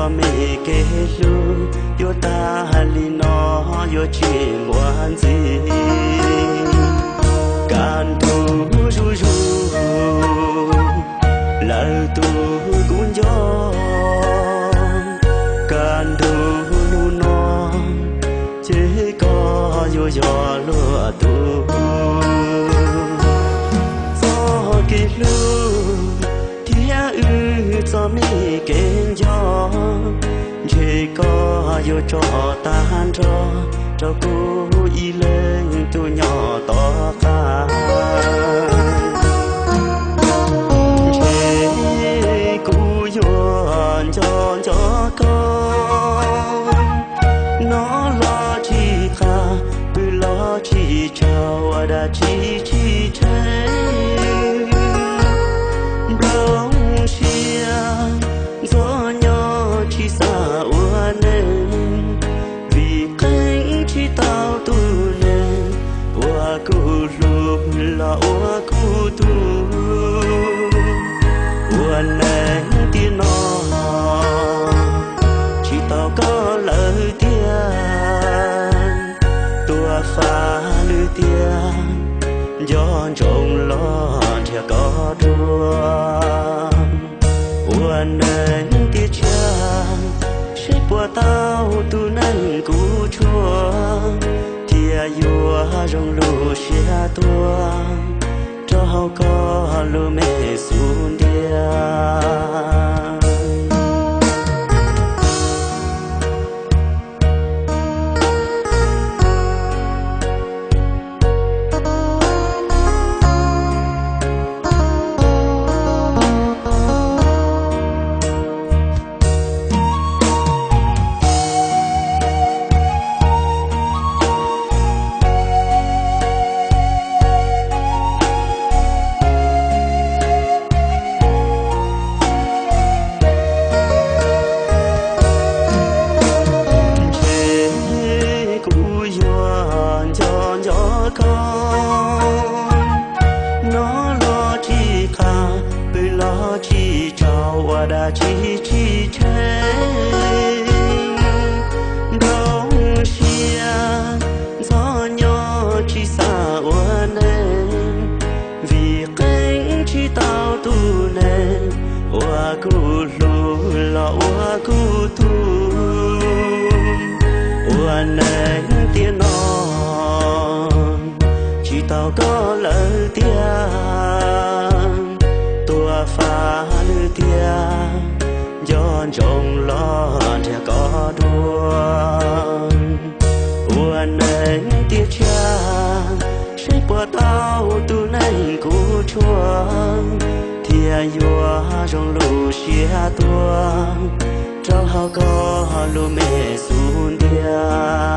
Txom me kev hlub yuav tag li no, yuav tsis muaj ntxiv. Kaj ntug zuj zus, lawv tus kuv nco. Kaj ntug hnub no, ces koj yuav yog luag tus. Txoj kev hlub thiab wb txoj me kev nco, ntshe koj yuav tso tag nrho rau kuv ib leeg tus nyob tom qab. Ntshe kuv yuav nco nco koj, nov los tsis qab, pw los tsis tsaug, ua dab tsi tsis tshee. Nplooj siab ntxhov nyob tsis xav ua neej, vim qee tsis tau tus neeg uas kuv hlub los ua kuv tus. Ua neej tiam no tsis tau koj lawm tiag, tuaj fab lwm tiam, nco ntsoov los nrhiav koj dua. Ua neej tiam tshiab, seb puas tau tus neeg kuv tshuam, thiaj yuav zoo lub siab tuaj rau hauv koj lub me xub ntiag. Ntshe kuv yuav nco nco koj, nov los tsis qab, pw los tsis tsaug, ua dab tsi tsis tshee. Nplooj siab ntxhov nyob tsis xav ua neej, vim qee tsis tau tus neeg uas kuv hlub los ua kuv tus. Ua neej tiam no tsis tau koj lawm tiag, tuaj fab lwm tiam, nco ntsoov los nrhiav koj dua. Ua neej tiam tshiab, seb puas tau tus neeg kuv tshuam, thiaj yuav zoo lub siab tuaj rau hauv koj lub me xub ntiag.